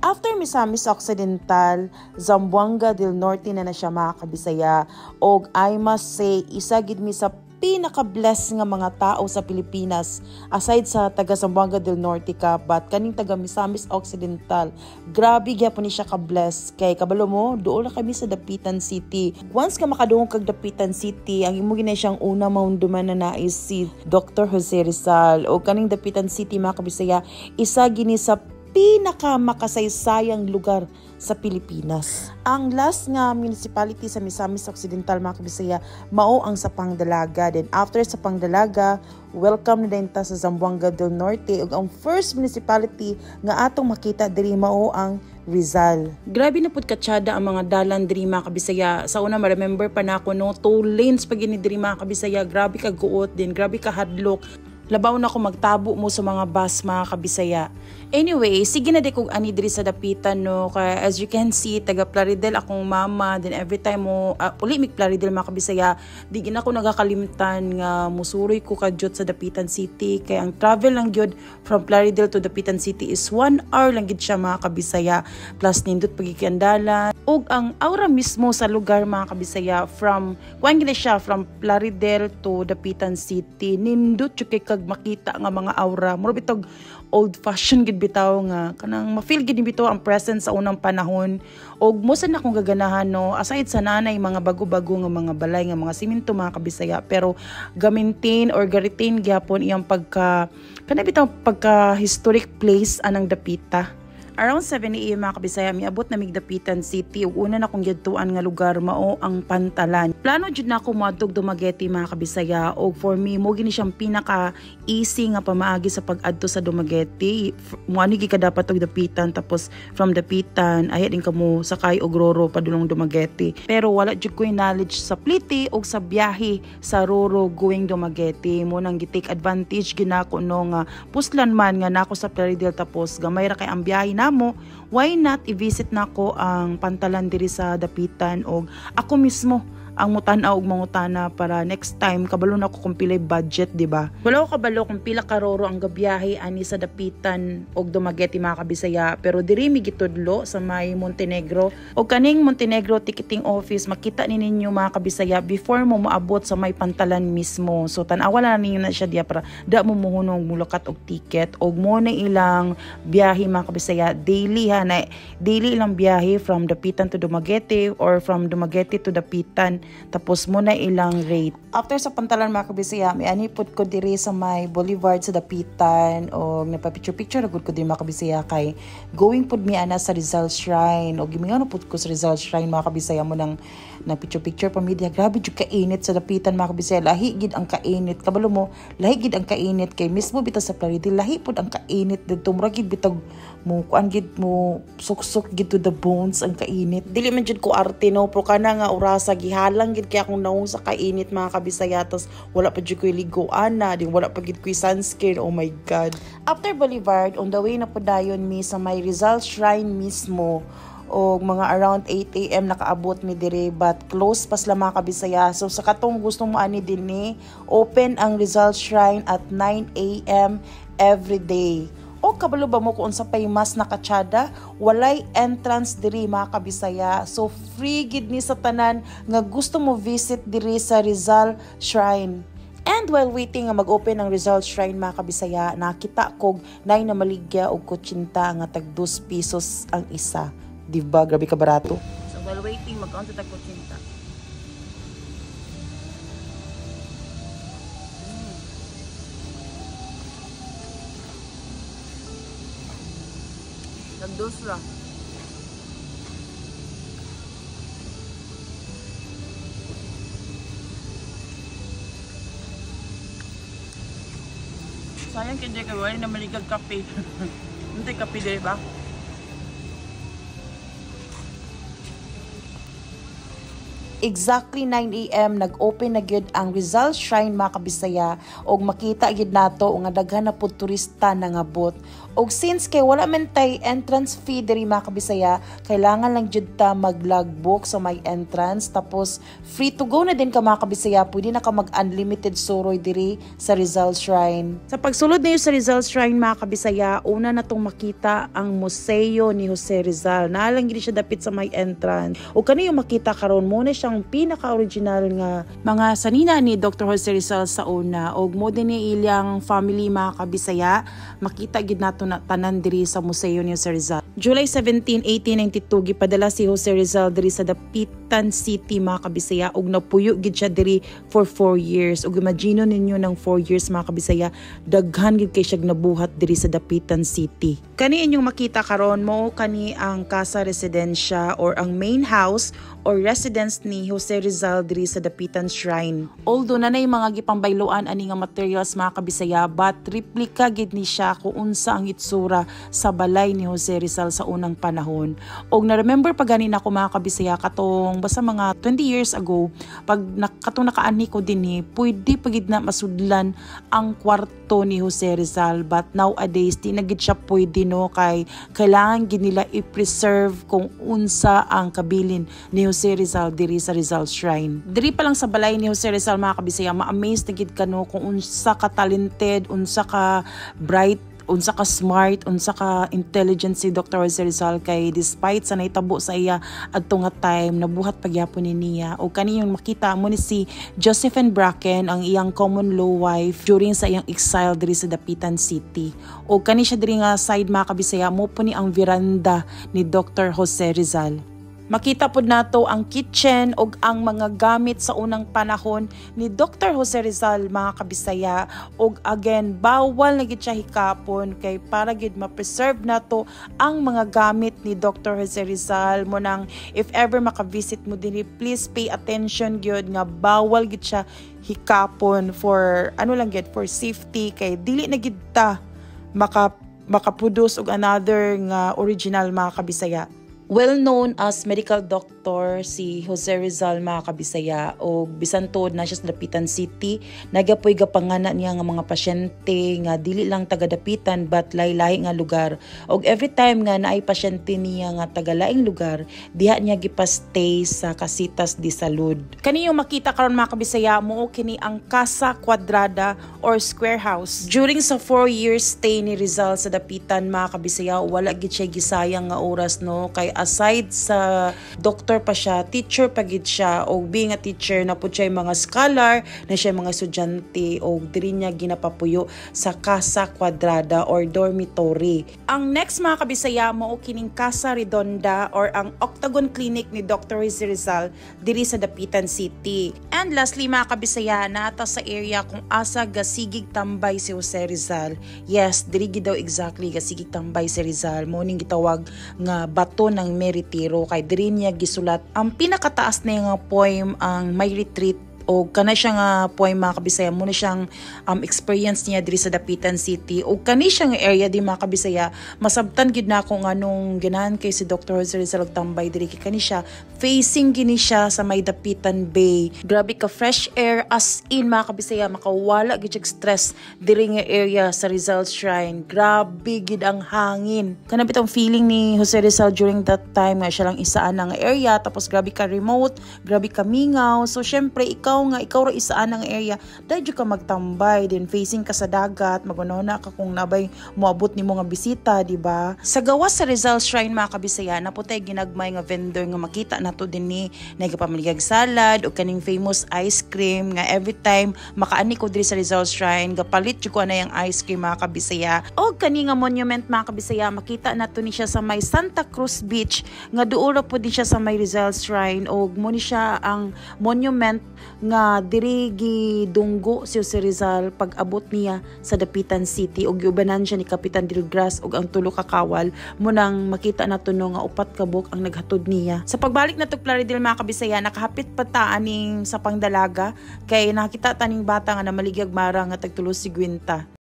After Misamis Occidental, Zamboanga del Norte na na siya, mga kabisaya. Og I must say, isa gid mi sa pinaka-blessed nga mga tao sa Pilipinas aside sa taga Zamboanga del Norte ka, but kaning taga Misamis Occidental, grabe gyapon ni siya ka-blessed kay kabalo mo, duol na kami sa Dapitan City. Once ka makadungog kag Dapitan City, ang imo gina siyang una mahunduman na nais si Dr. Jose Rizal. O kaning Dapitan City, mga kabisaya, isa gini sa pinaka makasaysayang lugar sa Pilipinas. Ang last nga municipality sa Misamis Occidental, mga kabisaya, mao ang Sapang Dalaga. Then after Sapang Dalaga, welcome na din ta sa Zamboanga del Norte ug ang first municipality nga atong makita diri mao ang Rizal. Grabe na pud katsada ang mga dalan diri, mga kabisaya. Sa una, ma-remember pa nako, no, two lanes pa gini diri, mga kabisaya. Grabe ka guot din, grabe ka hadlok. Labaw na kung magtabo mo sa mga bus, mga kabisaya. Anyway, sige na di kog ani diri sa Dapitan, no, kaya as you can see, taga Plaridel akong mama. Then every time mo uli mig Plaridel, mga kabisaya, di gid ako nagakalimtan nga musuroy ko kadyot sa Dapitan City kay ang travel lang gyud from Plaridel to Dapitan City is 1 hour lang gid siya, mga kabisaya. Plus nindot pagikiandalan ug ang aura mismo sa lugar, mga kabisaya, from kuan gid siya, from Plaridel to Dapitan City, nindot jud kay kag makita nga mga aura. Mura bitog old fashion gid bitaw nga kanang ma-feel gid bitaw ang presence sa unang panahon. Og mo sa na akong gaganahan, no, aside sa nanay mga bago-bago nga mga balay nga mga simento, mga kabisaya, pero ga-maintain or ga-retain gyapon iyang pagka kana bitaw pagka historic place anang Dapita. Around 7 a.m., mga kabisaya, miabot na mig Dapitan City ug una na kong giadtuan nga lugar mao ang Pantalan. Plano jud na ako moadtog Dumaguete, mga kabisaya, ug for me mo gini siyang pinaka easy nga pamaagi sa pag-adto sa Dumaguete. Moani gi ka dapat og Dapitan, tapos from Dapitan ay din kamo sakay og Roro padulong Dumaguete. Pero wala jud ko'y knowledge sa plite og sa biyahe sa Roro going Dumaguete. Mo nang gi-take advantage ginako, no, nga puslan man nga nako sa Plaridel tapos gamay ra kay ang biyahe namo, why not i-visit nako ang Pantalan diri sa Dapitan og ako mismo ang mutan-aw og mangutana para next time kabalo na ako kung pilay budget, di ba? Wala ko kabalo kung pila ka roro ang gabiyahe ani sa Dapitan og Dumaguete, mga kabisaya, pero diri mi gitudlo sa may Montenegro. Og kaning Montenegro ticketing office, makita ni ninyo, mga kabisaya, before mo moabot sa may Pantalan mismo. So tan-awa na ninyo na siya diya para da mo muhunong mulakat og ticket. Og mo na ilang biyahe, mga kabisaya, daily ha, na daily ilang biyahe from Dapitan to Dumaguete or from Dumaguete to Dapitan, tapos mo na ilang rate. After sa Pantalan, mga kabisaya, may ani pud ko diri sa may Boulevard sa Dapitan o nagpa-picture-picture na gud ko diri, mga kabisaya, kay going pud mi ana sa Rizal Shrine o gimingaw na pud ko sa Rizal Shrine, mga kabisaya, mo nang na picture-picture pa media. Grabe jud kainit sa Dapitan, mga kabisaya. Lahi gid ang kainit. Kabalo mo, lahi gid ang kainit kay mismo bitaw sa Plaridel, lahi pud ang kainit didto. Mura gid bitag mo kuan gid mo, suksok gid to the bones ang kainit. Dili man jud ko arte, no, pero kana nga orasa gihalang gid kay akong nawong sa kainit, mga kabisaya. Tas wala pa jud ko'y ligo ana din, wala pa gid ko'y sunscreen. Oh my God. After Boulevard, on the way na pud dayon mi sa may Rizal Shrine mismo o mga around 8 a.m. nakaabot mi dire, but close pa sila, mga kabisaya. So sa katong gusto mo ani dinhi, open ang Rizal Shrine at 9 a.m. every day. O kabalo ba mo kung unsa pay mas nakatsada? Walay entrance diri, mga kabisaya. So free gid ni sa tanan nga gusto mo visit diri sa Rizal Shrine. And while waiting nga mag-open ang Rizal Shrine, mga kabisaya, nakita kog nay na maligya og kutsinta nga tag 2 pesos ang isa. Di ba? Grabe ka barato. So while waiting, mag-on ta kutsinta. Tag-dos ra. Sayang kay kay wala na maligag kape. Hindi kape di ba? Exactly 9 a.m. nag-open na gyud ang Rizal Shrine, mga kabisaya, og makita gyud nato nga daghan na pud turista nangabot. Og since kay wala man tay entrance fee diri, mga kabisaya, kailangan lang jud ta mag-logbook sa may entrance, tapos free to go na din ka, mga kabisaya, pwede na ka mag-unlimited suroy diri sa Rizal Shrine. Sa pagsulod niyo sa Rizal Shrine, mga kabisaya, una na tong makita ang museo ni Jose Rizal. Naa lang gid siya dapit sa may entrance. O kani yung makita karon mo na siyang pinaka-original nga mga sanina ni Dr. Jose Rizal sa una, og mo din ni ilang family, mga kabisaya. Makita gid nato na tanan diri sa museo ni Jose Rizal. July 17, 1892 gipadala si Jose Rizal diri sa Dapitan City, mga kabisaya, ug napuyo gid siya diri for 4 years. Ug imagine ninyo ng 4 years, mga kabisaya, daghan gid kay siya nabuhat diri sa Dapitan City. Kani inyong makita karon, mo kani ang casa residensya or ang main house or residence ni Jose Rizal diri sa Dapitan Shrine. Although nanay mga gipambayloan ani nga materials, mga kabisaya, but replica gid ni siya kung unsa ang itsura sa balay ni Jose Rizal sa unang panahon. Og na-remember pa gani nako, mga kabisaya, katong basta mga 20 years ago, pag katong nakaani ko dinhi, pwede pa gid na masudlan ang kwarto ni Jose Rizal, but nowadays di na gid siya pwede, no, kay kailangan gid nila i-preserve kung unsa ang kabilin ni Jose Rizal diri sa Rizal Shrine. Diri pa lang sa balay ni Jose Rizal, mga kabisaya, ma-amaze na gid ka, no, kung unsa ka talented, unsa ka bright, unsa ka smart, unsa ka intelligent si Dr. Jose Rizal, kay despite sa nahitabo sa iya adto nga time, nabuhat pagyapon ni niya. O kani yung makita mo ni si Josephine Bracken, ang iyang common law wife during sa iyang exile diri sa Dapitan City. O kani siya diri nga side, mga kabisaya, mo po ni ang veranda ni Dr. Jose Rizal. Makita pod nato ang kitchen ug ang mga gamit sa unang panahon ni Dr. Jose Rizal, mga kabisaya, ug again, bawal na gid siya hikapon kay para gid ma-preserve nato ang mga gamit ni Dr. Jose Rizal. Mo nang if ever maka-visit mo dinhi, please pay attention gyud nga bawal gid siya hikapon for ano lang gyud, for safety, kay dili na gid ta maka maka-produce og another nga original, mga kabisaya. Well known as medical doctor si Jose Rizal, mga kabisaya, og bisan tuod na siya sa Dapitan City, nagapoy gapangana niya nga mga pasyente nga dili lang taga Dapitan but lahi-lahi nga lugar. Og every time nga naay pasyente niya nga taga laing lugar, diha niya gipastay sa Casitas de Salud. Kani yung makita karon, mga kabisaya, mo kini ang Casa Cuadrada or Square House. During sa 4 years stay ni Rizal sa Dapitan, mga kabisaya, wala gid siya gisayang nga oras, no, kay aside sa doctor pa siya, teacher pa gid siya, og being a teacher na pud siya mga scholar na siya mga estudyante, og diri niya ginapapuyo sa Casa Cuadrada or dormitory. Ang next, mga kabisaya, mo kining Casa Redonda or ang Octagon Clinic ni Dr. Jose Rizal diri sa Dapitan City. And lastly, mga kabisaya, nata sa area kung asa gasigig tambay si Jose Rizal. Yes, diri gid daw exactly gasigig tambay si Rizal. Mo ning gitawag nga Bato ng May Retiro kay diri niya gisulat ang pinakataas na nga poem, ang May Retreat, o kana siya nga poem, mga kabisaya, mo na siyang experience niya diri sa Dapitan City. O kani siya nga area di, mga kabisaya, masabtan gid na ako nganong ganahan kay si Dr. Jose Rizal og tambay diri, kay kani siya facing gini siya sa may Dapitan Bay. Grabe ka fresh air, as in, mga kabisaya, makawala gid siya stress diri nga area sa Rizal Shrine. Grabe gid ang hangin. Kana bitong feeling ni Jose Rizal during that time nga siya lang isaan nga area, tapos grabe ka remote, grabe ka mingaw. So syempre, ikaw nga ikaw ra isaan ang area, dahil ka magtambay din, facing ka sa dagat, magunona ka kung nabay moabot nimo nga bisita, di ba? Sa gawas sa Rizal Shrine, mga kabisaya, naputay ginagmay nga vendor nga makita nato dinhi, nagapamaligag salad o kaning famous ice cream nga every time makaani ko diri sa Rizal Shrine, gapalit jud ko ana yung ice cream, mga kabisaya. O kani nga monument, mga kabisaya, makita nato ni siya sa may Santa Cruz Beach nga duol ra pud din siya sa may Rizal Shrine, og mo ni siya ang monument nga diri gidunggo si Jose Rizal pag abot niya sa Dapitan City, ug giubanan siya ni Kapitan Dilgras ug ang tulo ka kawal. Mo nang makita nato, no, nga upat ka buok ang naghatod niya. Sa pagbalik na Plaridel, mga kabisaya, nakahapit pa ta aning sa pangdalaga kay nakita taning bata nga namaligyag mara nga tag 3.50.